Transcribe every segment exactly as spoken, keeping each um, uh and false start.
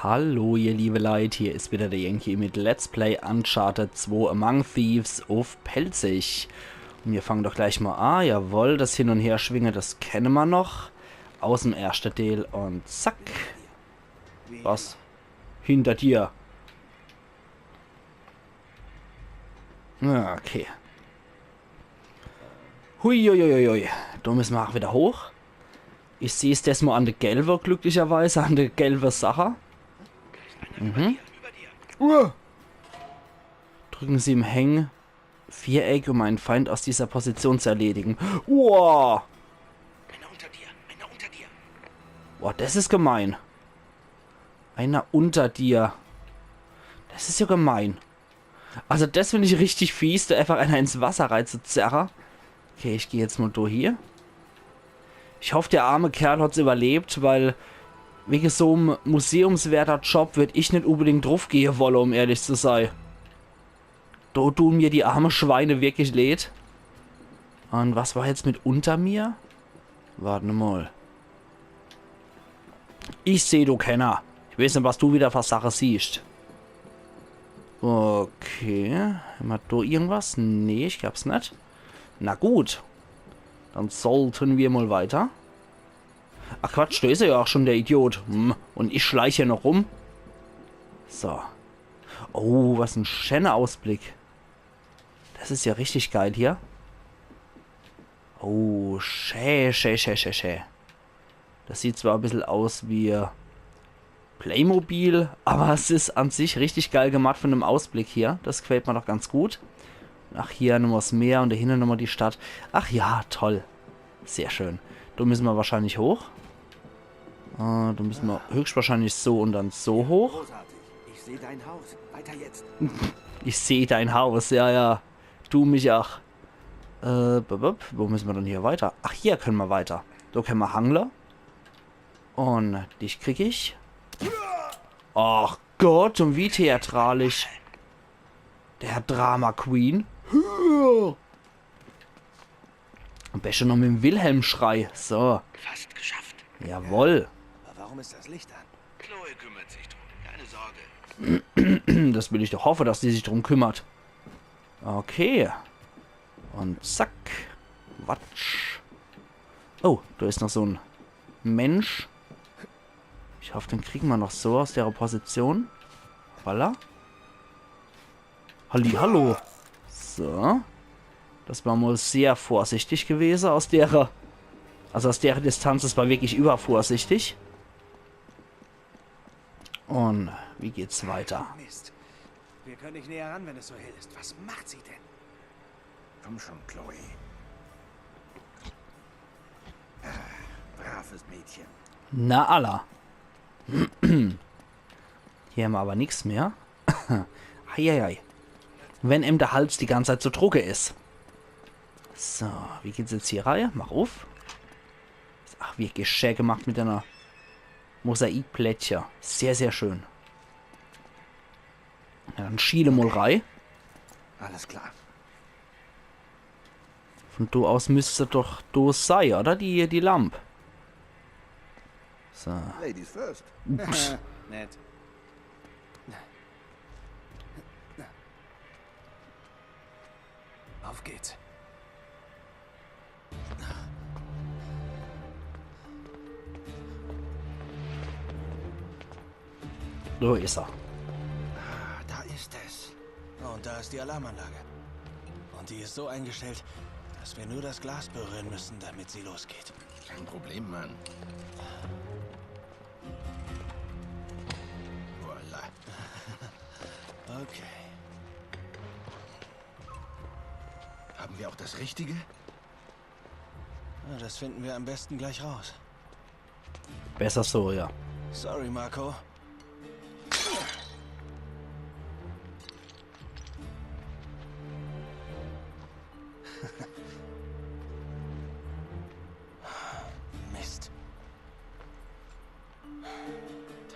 Hallo, ihr liebe Leit, hier is wieder der Yankee mit Let's Play Uncharted zwei Among Thieves uff Pälzisch. Un mir fangen doch gleich mal an. Jawohl, das Hin- un Herschwinge, das kenne ma noch aus em erschte Deel. Un zack. Was? Hinter dir. Ja, okay. Hui, hui, hui, hui. Do müsse ma ach wieder hoch. Ich seh's desmal an de gelbe, glücklicherweise, an de gelbe Sache. Mhm. Uah. Drücken Sie im Hängen Viereck, um einen Feind aus dieser Position zu erledigen. Uah. Einer unter dir, einer unter dir. Boah, das is gemein. Einer unter dir. Das is ja gemein. Also das find ich richtig fies, do einfach einer ins Wasser reinzuzerre. Okay, ich geh jetzt mal durch hier. Ich hoff, der arme Kerl hat's überlebt, weil wege so'm Museumswärter-Job würd ich net unbedingt druffgehe wolle, um ehrlich zu sei. Do tun mir die arme Schweine wirklich leed. Un was war jetzt mit unter mir? Wart mal. Ich seh do kenner. Ich weeß net, was du wieder für Sache siehst. Okay. Hämmer do irgendwas? Nee, ich glaab's net. Na gut. Dann sollten wir mal weiter. Ach Quatsch, do is er ja auch schon, der Idiot. Hm. Un ich schleich hier noch rum. So. Oh, was en schöner Ausblick. Das is ja richtig geil hier. Oh, schä, schä, schä, schä, schä. Das sieht zwar e bissel aus wie Playmobil, aber es is an sich richtig geil gemacht von dem Ausblick hier. Das gefällt mir doch ganz gut. Ach, hier nochmal 's Meer un dahinter nochmal die Stadt. Ach ja, toll. Sehr schön. Do müsse ma wahrscheinlich hoch. Äh, do müsse ma höchstwahrscheinlich so un dann so hoch. Großartig. Ich seh dein Haus. Weiter jetzt. Ich seh dein Haus, ja, ja. Du mich ach. Äh, bup, bup. Wo müsse ma dann hier weiter? Ach, hier könne ma weiter. Do könne ma hangle. Un dich krieg ich. Ach Gott, un wie theatralisch. Der Drama Queen. Am besten noch mit dem Wilhelm-Schrei. So. Fast geschafft. Jawohl. Aber warum ist das Licht an? Chloe kümmert sich drum. Keine Sorge. Das will ich doch hoffe, dass die sich drum kümmert. Okay. Un zack. Watsch. Oh, do is noch so en Mensch. Ich hoff, den kriegen ma noch so aus dere Position. Voilà. Halli, hallo. So. Das war mal sehr vorsichtig gewese aus dere, also aus dere Distanz, das war wirklich übervorsichtig. Un wie geht's weiter? Mist. Wir können nicht näher ran, wenn es so hell ist. Was macht sie denn? Komm schon, Chloe. Ah, braves Mädchen. Na alla. Hier hämmer aber nix mehr. Eieiei. Wenn em de Hals die ganze Zeit so drucke is. So, wie geht's jetzt hier rei? Mach uff. Ach, wie geschä gemacht mit einer Mosaikplättche. Sehr, sehr schön. Ja, dann schiele mal rei. Alles klar. Von do aus müsste doch do sei, oder? Die, die Lamp. So. Ladies first. Nett. Auf geht's. Do is er. Ah, da ist es. Und da ist die Alarmanlage. Und die ist so eingestellt, dass wir nur das Glas berühren müssen, damit sie losgeht. Kein Problem, Mann. Voilà. Okay. Haben wir auch das Richtige? Na, das finden wir am besten gleich raus. Besser so, ja. Sorry, Marco. Mist.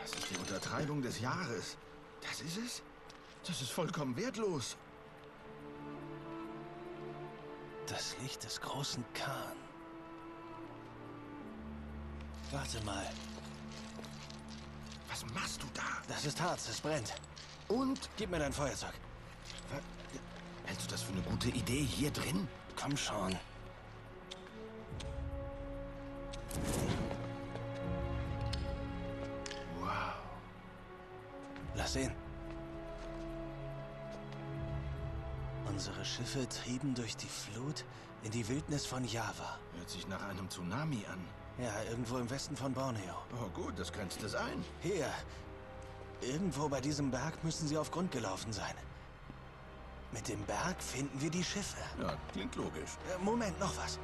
Das ist die Untertreibung des Jahres. Das ist es? Das ist vollkommen wertlos. Das Licht des großen Khan. Warte mal. Was Was machst du da? Das ist Harz, es brennt. Und? Gib mir dein Feuerzeug. Wa- Hältst du das für eine gute Idee hier drin? Komm schon. Wow. Lass sehen. Unsere Schiffe trieben durch die Flut in die Wildnis von Java. Hört sich nach einem Tsunami an. Ja, irgendwo im Westen von Borneo. Oh gut, das könnte es sein. Hier. Irgendwo bei diesem Berg müssen sie auf Grund gelaufen sein. Mit dem Berg finden wir die Schiffe. Ja, klingt logisch. Äh, Moment, noch was.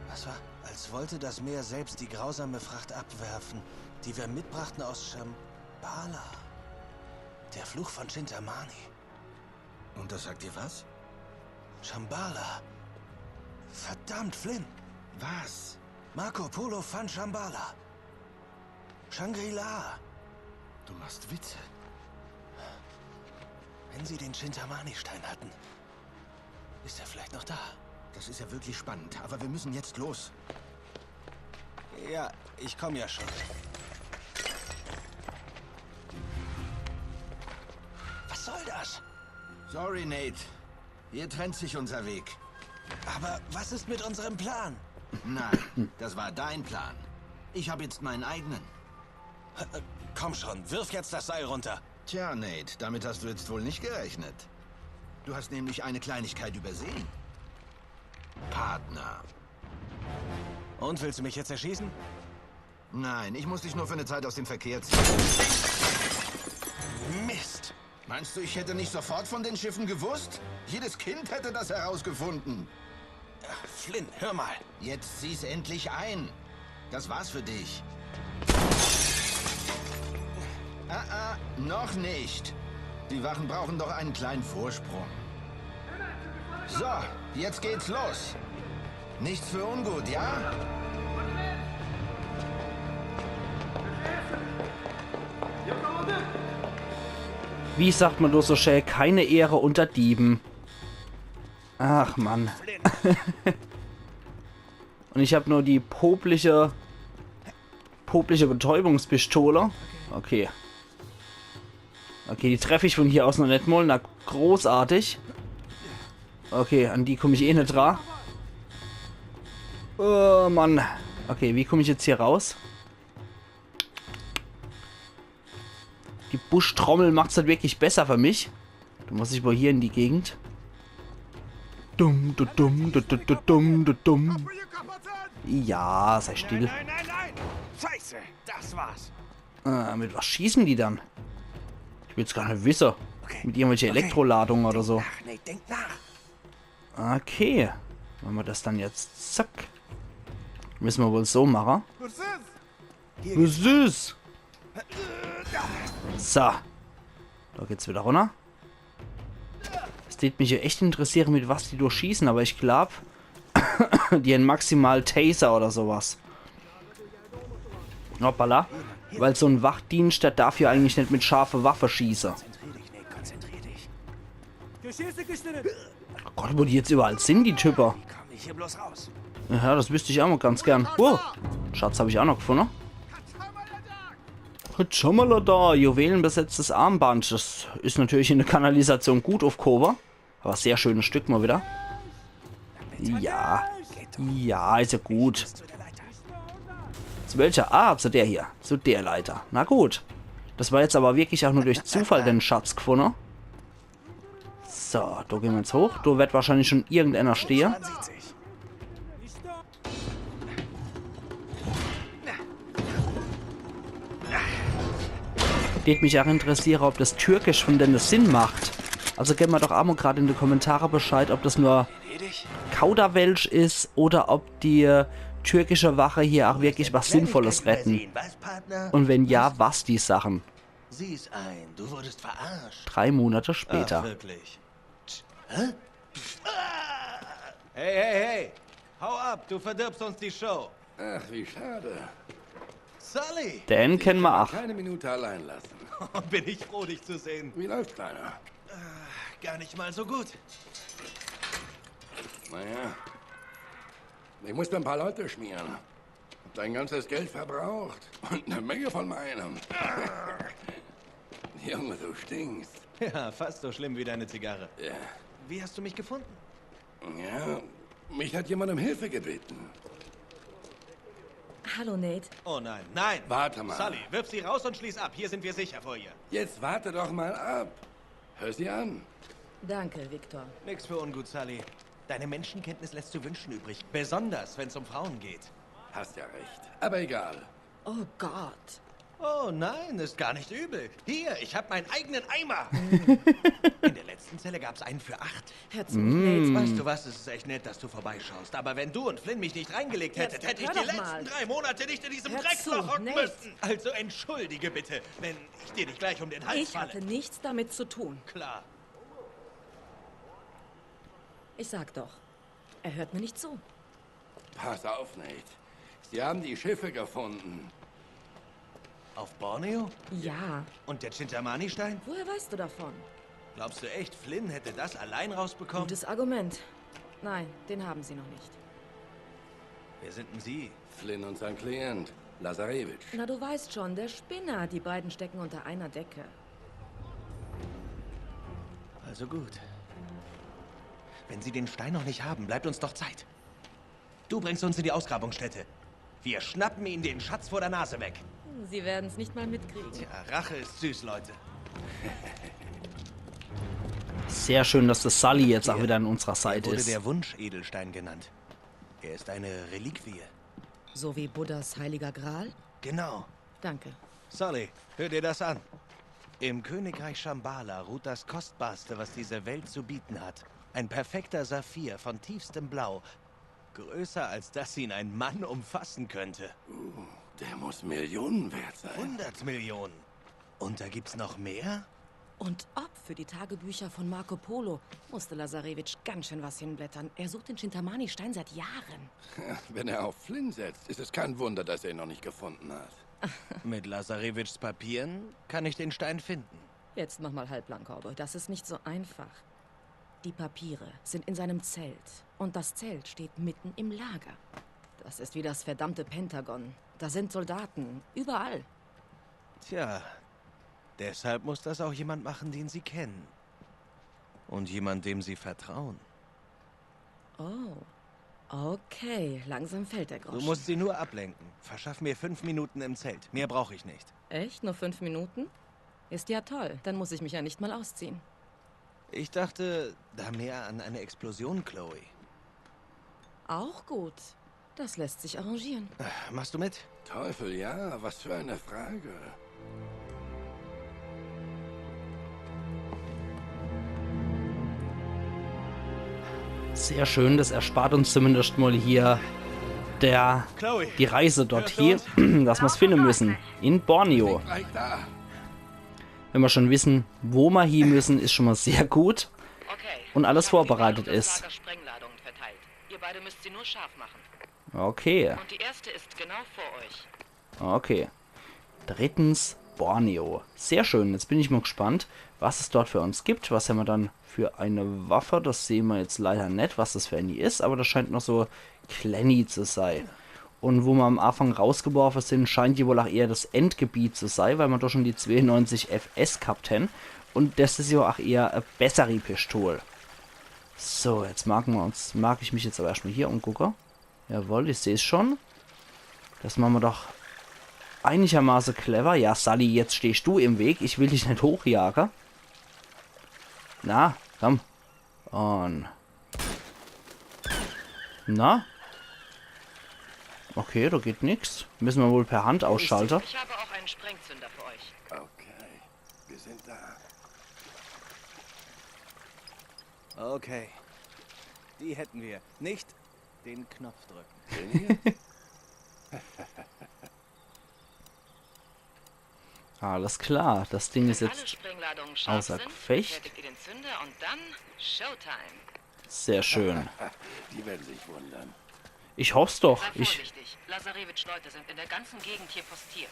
Was war? Als wollte das Meer selbst die grausame Fracht abwerfen, die wir mitbrachten aus Shambhala. Der Fluch von Chintamani. Und das sagt dir was? Shambhala. Verdammt, Flynn. Was? Marco Polo fand Shambhala. Shangri-La. Du machst Witze. Wenn sie den Chintamani-Stein hatten, ist er vielleicht noch da. Das ist ja wirklich spannend, aber wir müssen jetzt los. Ja, ich komme ja schon. Was soll das? Sorry, Nate. Hier trennt sich unser Weg. Aber was ist mit unserem Plan? Nein, das war dein Plan. Ich habe jetzt meinen eigenen. Äh, Komm schon, wirf jetzt das Seil runter. Tja, Nate, damit hast du jetzt wohl nicht gerechnet. Du hast nämlich eine Kleinigkeit übersehen. Partner. Und willst du mich jetzt erschießen? Nein, ich muss dich nur für eine Zeit aus dem Verkehr ziehen. Mist! Meinst du, ich hätte nicht sofort von den Schiffen gewusst? Jedes Kind hätte das herausgefunden. Flynn, hör mal. Jetzt sieh's endlich ein. Das war's für dich. Ah, ah, noch nicht. Die Wachen brauchen doch einen kleinen Vorsprung. So, jetzt geht's los. Nichts für ungut, ja? Wie sagt man do so schä, keine Ehre unter Dieben. Ach Mann. Und ich hab nur die popliche, popliche Betäubungspistole. Okay. Okay, die treff ich von hier aus noch net mal. Na, großartig. Okay, an die komm ich eh net dra. Oh Mann. Okay, wie komm ich jetzt hier raus? Die Buschtrommel macht's halt wirklich besser für mich. Du musst dich wohl hier in die Gegend. Dumm, du dumm, du du du dumm, du dumm. Ja, sei still. Nein, nein, nein! Scheiße, das war's. Äh, mit was schießen die dann? Ich will's gar net wisse. Mit irgendwelche Elektroladung oder so. Ach, Nate, denk nach. Okay. Wenn wir das dann jetzt zack. Müssen wir wohl so machen. Süß. So. Da geht's wieder runter. Es tät mich ja echt interessieren, mit was die durchschießen, aber ich glaub, die haben maximal Taser oder sowas. Hoppala. Weil so ein Wachdienst, der darf ja eigentlich nicht mit scharfe Waffe schießen. Konzentrier dich, Nate, konzentrier dich. Oh Gott, wo die jetzt überall sind, die Typer. Wie komme ich hier bloß raus? Ja, das wüsste ich auch mal ganz gern. Oh, Schatz habe ich auch noch gefunden. Kachamalada, juwelenbesetztes Armband. Das ist natürlich in der Kanalisation gut aufgehoben. Aber sehr schönes Stück mal wieder. Ja. Ja, ist ja gut. Zu der Leiter. Zu welcher? Ah, zu der hier. Zu der Leiter. Na gut. Das war jetzt aber wirklich auch nur durch Zufall den Schatz gefunden. So, da gehen wir jetzt hoch. Da wird wahrscheinlich schon irgendeiner stehen. Man sieht sich. Tät mich auch interessieren, ob das Türkisch von denen Sinn macht. Also gebt mir doch auch mal gerade in die Kommentare Bescheid, ob das nur Erledigt? Kauderwelsch ist oder ob die türkische Wache hier auch wirklich was Sinnvolles retten. Was, Partner? Und wenn ja, was die Sachen? Sieh's ein, du wurdest verarscht. Drei Monate Ach, später. Wirklich. Hey, hey, hey! Hau ab, du verdirbst uns die Show. Ach, wie schade. Sully! Den kennen wir auch. Keine Minute allein lassen. Bin ich froh, dich zu sehen. Wie läuft's, Kleiner? Gar nicht mal so gut. Naja. Ich muss ein paar Leute schmieren. Dein ganzes Geld verbraucht. Und eine Menge von meinem. Junge, du stinkst. Ja, fast so schlimm wie deine Zigarre. Ja. Wie hast du mich gefunden? Ja, mich hat jemand um Hilfe gebeten. Hallo, Nate. Oh nein, nein! Warte mal. Sully, wirf sie raus und schließ ab. Hier sind wir sicher vor ihr. Jetzt warte doch mal ab. Hör sie an. Danke, Victor. Nix für ungut, Sully. Deine Menschenkenntnis lässt zu wünschen übrig. Besonders, wenn's um Frauen geht. Hast ja recht. Aber egal. Oh Gott. Oh nein, ist gar nicht übel. Hier, ich hab meinen eigenen Eimer. In der letzten Zelle gab's einen für acht. Hör zu, Nate. Weißt du was, es ist echt nett, dass du vorbeischaust. Aber wenn du und Flynn mich nicht reingelegt hättet, Jetzt hätte ich hör die doch letzten mal. drei Monate nicht in diesem Hör Drecksloch zu, hocken Nate. Müssen. Also entschuldige bitte, wenn ich dir nicht gleich um den Hals Ich falle. Hatte nichts damit zu tun. Klar. Ich sag doch, er hört mir nicht zu. Pass auf, Nate. Sie haben die Schiffe gefunden. Auf Borneo? Ja. Und der Chintamani-Stein? Woher weißt du davon? Glaubst du echt, Flynn hätte das allein rausbekommen? Gutes Argument. Nein, den haben sie noch nicht. Wer sind denn sie? Flynn und sein Klient, Lazarevic. Na, du weißt schon, der Spinner. Die beiden stecken unter einer Decke. Also gut. Wenn sie den Stein noch nicht haben, bleibt uns doch Zeit. Du bringst uns in die Ausgrabungsstätte. Wir schnappen ihnen den Schatz vor der Nase weg. Sie werden's nicht mal mitkriegen. Tja, Rache ist süß, Leute. Sehr schön, dass der Sully jetzt auch wieder an unserer Er Seite wurde ist. Der Wunschedelstein genannt. Er ist eine Reliquie. So wie Buddhas heiliger Gral? Genau. Danke. Sully, hör dir das an. Im Königreich Shambhala ruht das Kostbarste, was diese Welt zu bieten hat. Ein perfekter Saphir von tiefstem Blau. Größer, als dass ihn ein Mann umfassen könnte. Der muss Millionen wert sein. Hundert Millionen. Und da gibt's noch mehr? Und ob für die Tagebücher von Marco Polo musste Lazarevic ganz schön was hinblättern. Er sucht den Chintamani-Stein seit Jahren. Wenn er auf Flynn setzt, ist es kein Wunder, dass er ihn noch nicht gefunden hat. Mit Lazarevics Papieren kann ich den Stein finden. Jetzt nochmal halblang, Cowboy. Das ist nicht so einfach. Die Papiere sind in seinem Zelt. Und das Zelt steht mitten im Lager. Das ist wie das verdammte Pentagon. Da sind Soldaten. Überall. Tja, deshalb muss das auch jemand machen, den sie kennen. Und jemand, dem sie vertrauen. Oh. Okay, langsam fällt der Groschen. Du musst sie nur ablenken. Verschaff mir fünf Minuten im Zelt. Mehr brauche ich nicht. Echt? Nur fünf Minuten? Ist ja toll. Dann muss ich mich ja nicht mal ausziehen. Ich dachte da mehr an eine Explosion, Chloe. Auch gut. Das lässt sich arrangieren. Machst du mit? Teufel, ja, was für eine Frage. Sehr schön, das erspart uns zumindest mal hier der Chloe! die Reise dorthin, dass wir's finden müssen. In Borneo. Gleich da. Wenn wir schon wissen, wo wir hin müssen, ist schon mal sehr gut. Okay. Und alles Ich habe vorbereitet überall auf ist. Das Lager Sprengladungen verteilt. Ihr beide müsst sie nur scharf machen. Okay. Und die erste ist genau vor euch. Okay. Drittens Borneo. Sehr schön. Jetzt bin ich mal gespannt, was es dort für uns gibt. Was haben wir dann für eine Waffe? Das sehen wir jetzt leider nicht, was das für eine ist, aber das scheint noch so klenni zu sein. Und wo wir am Anfang rausgeworfen sind, scheint die wohl auch eher das Endgebiet zu sein, weil wir da schon die zweiundneunzig F S gehabt haben. Und das ist ja auch eher eine bessere Pistole. So, jetzt marken wir uns, marke ich mich jetzt aber erstmal hier und gucke. Jawohl, ich sehe es schon. Das machen wir doch einigermaßen clever. Ja, Sully, jetzt stehst du im Weg. Ich will dich nicht hochjagen. Na, komm. Und... Na? Okay, da geht nix. Müssen wir wohl per Hand ausschalten. Ich habe auch einen Sprengzünder für euch. Okay, wir sind da. Okay. Die hätten wir. Nicht den Knopf drücken. Alles klar, das Ding ist Wenn alle jetzt Sprengladungen scharf außer sind, Gefecht. Fertigt ihr den Zünder und dann Showtime. Sehr schön. Die werden sich wundern. Ich hoff's doch. Sei Ich, vorsichtig. Lazarevic Leute sind in der ganzen Gegend hier postiert.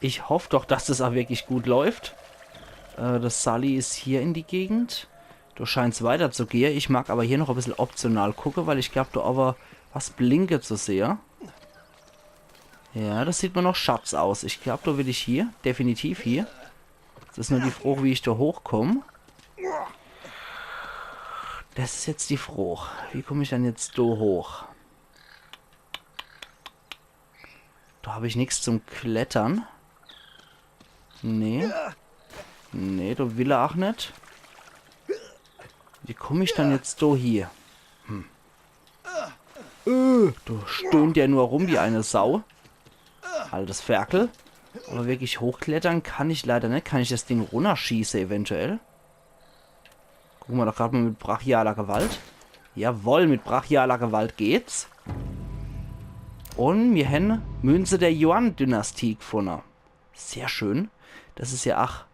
ich hoff doch, dass das auch wirklich gut läuft. Äh, das Sully ist hier in die Gegend. Du scheinst weiterzugehen. Ich mag aber hier noch ein bisschen optional gucken, weil ich glaub, da aber was blinke zu sehen. Ja, das sieht mer noch Schatz aus. Ich glaab, do will ich hie. Definitiv hie. Das is nur die Frooch, wie ich do hochkomm. Das is jetzt die Frooch. Wie komm ich dann jetzt do hoch? Do hab ich nix zum Klettere. Nee. Nee, do will er ach net. Wie komm ich dann jetzt do hie? Hm. Äh, do stöhnt der nur rum wie e Sau. Altes Ferkel. Awwer wirklich hochklettere kann ich leider net. Kann ich das Ding runnerschieße eventuell? Gucke mer doch grad mol mit brachialer Gewalt. Jawoll, mit brachialer Gewalt geht's. Un mir hänn Münze der Yuan-Dynastie gfunne. Sehr schön. Das is ja ach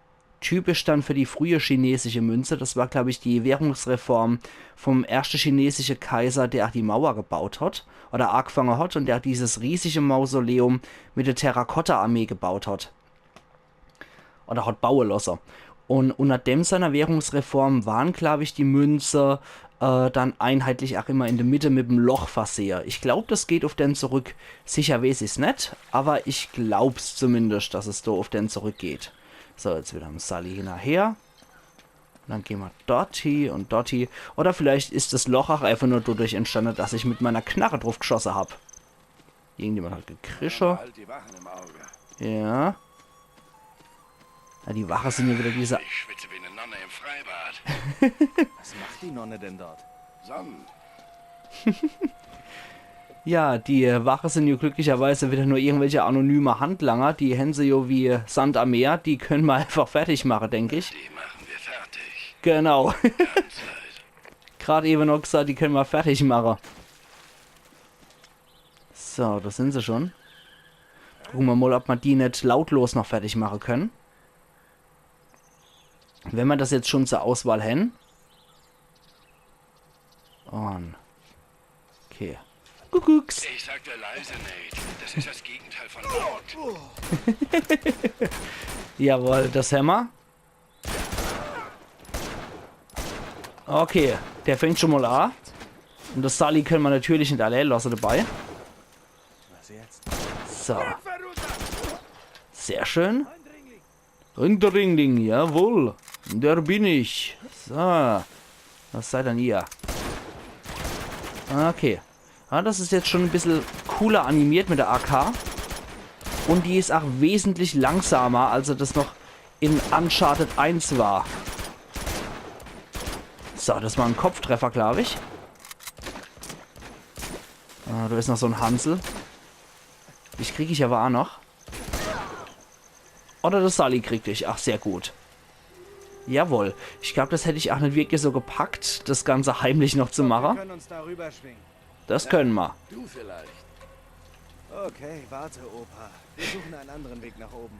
typisch dann für die frühe chinesische Münze. Das war, glaab ich, die Währungsreform vom erschte chinesische Kaiser, der ach die Mauer gebaut hat oder agfange hat un der ach dieses riesige Mausoleum mit der Terrakotta-Armee gebaut hat. Oder hat baue losse. Un unner dem seiner Währungsreform waren, glaab ich, die Münze äh, dann einheitlich ach immer in de Mitte mit'm Loch versehe. Ich glaab, das geht uff den zurück. Sicher weeß ich's net, awwer ich glaab's zumindest, dass es do uff den zurückgeht. So, jetzt widder am Sully hinnerher. Un dann gehn mer dort hie un dort hie. Oder vielleicht is das Loch ach einfach nur dodurch entstanne, dass ich mit meiner Knarre druff gschosse hab. Irgendjemand hat gekrische. Halt die Wachen im Auge. Ja. Ja, die Wache sin ja widder diese. Ich schwitze wie eine Nonne im Freibad. Was macht die Nonne denn dort? Sonnen. Ja, die Wache sin ja glücklicherweise widder nur irgendwelche anonyme Handlanger. Die hänn se ja wie Sand am Meer. Die könne mer einfach fertig mache, denk ich. Die machen wir fertig. Genau. Ganz halt. Grad ewe noch gsaat, die könne mer fertig mache. So, do sin se schon. Gucke mer mol, ob mer die net lautlos noch fertig mache könne. Wenn mer das jetzt schon zur Auswahl hänn. Un. Okay. Kuckucks. Ich sagte leise, Nate. Das ist das Gegenteil von laut. Jawohl, das hämmer. Okay, der fängt schon mol a. Un das Sully könne mer natürlich net allää losse dabei. Was jetzt? So. Sehr schön. Eindringling, jawohl. Der bin ich. So. Was seid dann ihr? Okay. Ja, das is jetzt schon e bissel cooler animiert mit der A K. Un die is ach wesentlich langsamer, als se das noch in Uncharted eins war. So, das war en Kopftreffer, glaab ich. Ah, do is noch so en Hansel. Dich krieg ich awwer ach noch. Oder das Sully kriegt dich. Ach, sehr gut. Jawohl. Ich glaab, das hätt ich ach net wirklich so gepackt, das Ganze heimlich noch zu mache. Wir können uns da rüberschwingen. Das könne mer. Du vielleicht. Okay, warte, Opa. Wir suchen einen anderen Weg nach oben.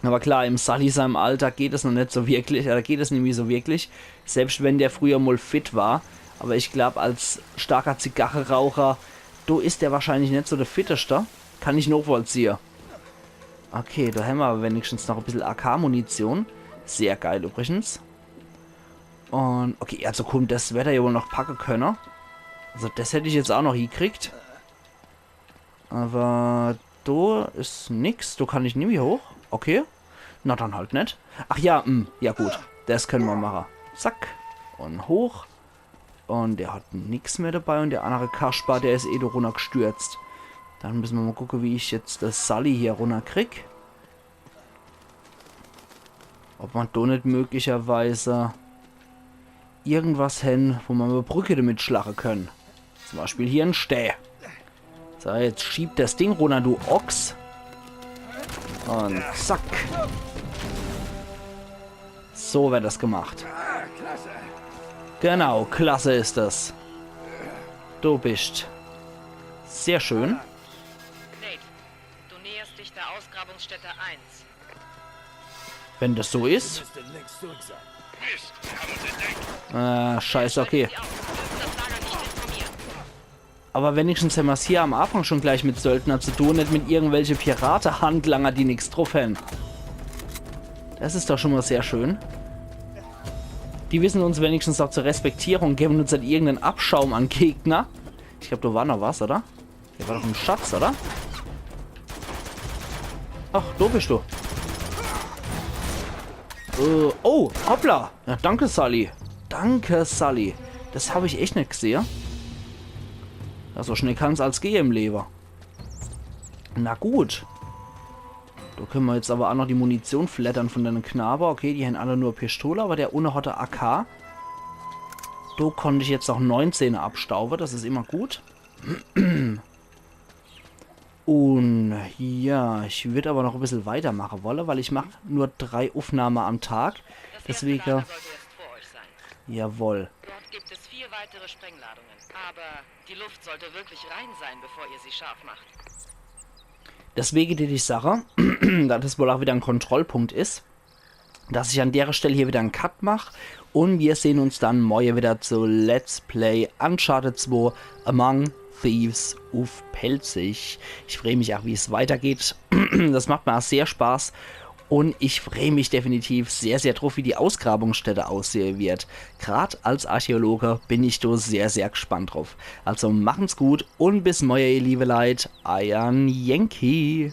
Awwer klar, im Sully seinem Alter geht es noch net so wirklich, oder geht es nimmi so wirklich, selbst wenn der früher mol fit war. Awwer ich glaab, als starker Zigarreraucher, do is der wahrscheinlich net so der Fitteste. Kann ich nochvollziehe. Okay, do hämmer awwer wenigstens noch e bissel A K-Munition. Sehr geil übrigens. Un, okay, also komm, das werd er ja wohl noch packe könne. Also das hätt ich jetzt ach noch hiekriegt. Awwer do is nix. Do kann ich nimmi hoch. Okay. Na dann halt net. Ach ja, hm, ja gut. Das könne mer mache. Zack. Un hoch. Un der hat nix mehr dabei. Un der annere Kasper, der is eh do runnergstürzt. Dann müsse mer mol gucke, wie ich jetzt das Sully hier runnerkrieg. Ob mer do net möglicherweise irgendwas hänn, wo mer e Brücke damit schlache könne. Zum Beispiel hier en Stää. So, jetzt schieb das Ding runner, du Ochs. Un zack. So werd das gemacht. Genau, klasse is das. Du bist. Sehr schön. Nate, du näherst dich der Ausgrabungsstätte eins. Wenn das so is. Müsste links zurück sein. Mist, wir haben uns entdeckt. Ah, scheiße, okay. Sie aus. Wir dürfen das Lager nicht informieren. Awwer wenigstens hämmer's hier am Anfang schon gleich mit Söldner zu tun, net mit irgendwelche Pirate-Handlanger, die nix druff hänn. Das is doch schon mol sehr schön. Die wissen uns wenigstens ach zu respektiere un gewwe uns net irgenden Abschaum an Gegner. Ich glaab, do war noch was, oder? Hier war doch en Schatz, oder? Ach, do bist du. Äh, oh, hoppla. Ja, danke, Sully. Danke, Sully. Des hab ich echt net gsehe. Ja, so schnell kann's als gehe im Lewe. Na gut. Do kenne mer jetzt awwer aa noch die Munition fleddere vun denne Knabe. Okay, die hän alle nur Pistole, awwer der unne hat e A K. Do konnt ich jetzt noch neunzehner abstauwe, des is immer gut. Un ja, ich würd awwer noch e bissel weitermache wolle, weil ich mach nur drei Uffnahme am Tag. Deswege, jawohl. Dort gibt es vier weitere Sprengladungen. Aber die Luft sollte wirklich rein sein, bevor ihr sie scharf macht. Deswege deet ich sache, dass des wohl aa widder en Kontrollpunkt is, dass ich an dere Stell hier widder en Cut mach un mir sehn uns dann morje widder zu Let's Play Uncharted zwei Among Thieves uff Pälzisch. Ich free mich aa, wie's weitergeht. Des macht mer aa sehr Spaß. Un ich free mich definitiv sehr, sehr druff, wie die Ausgrabungsstätte aussehe wird. Grad als Archäologe bin ich do sehr, sehr gspannt druff. Also machen's gut un bis morje, ihr liewe Leit. Eier Yankee.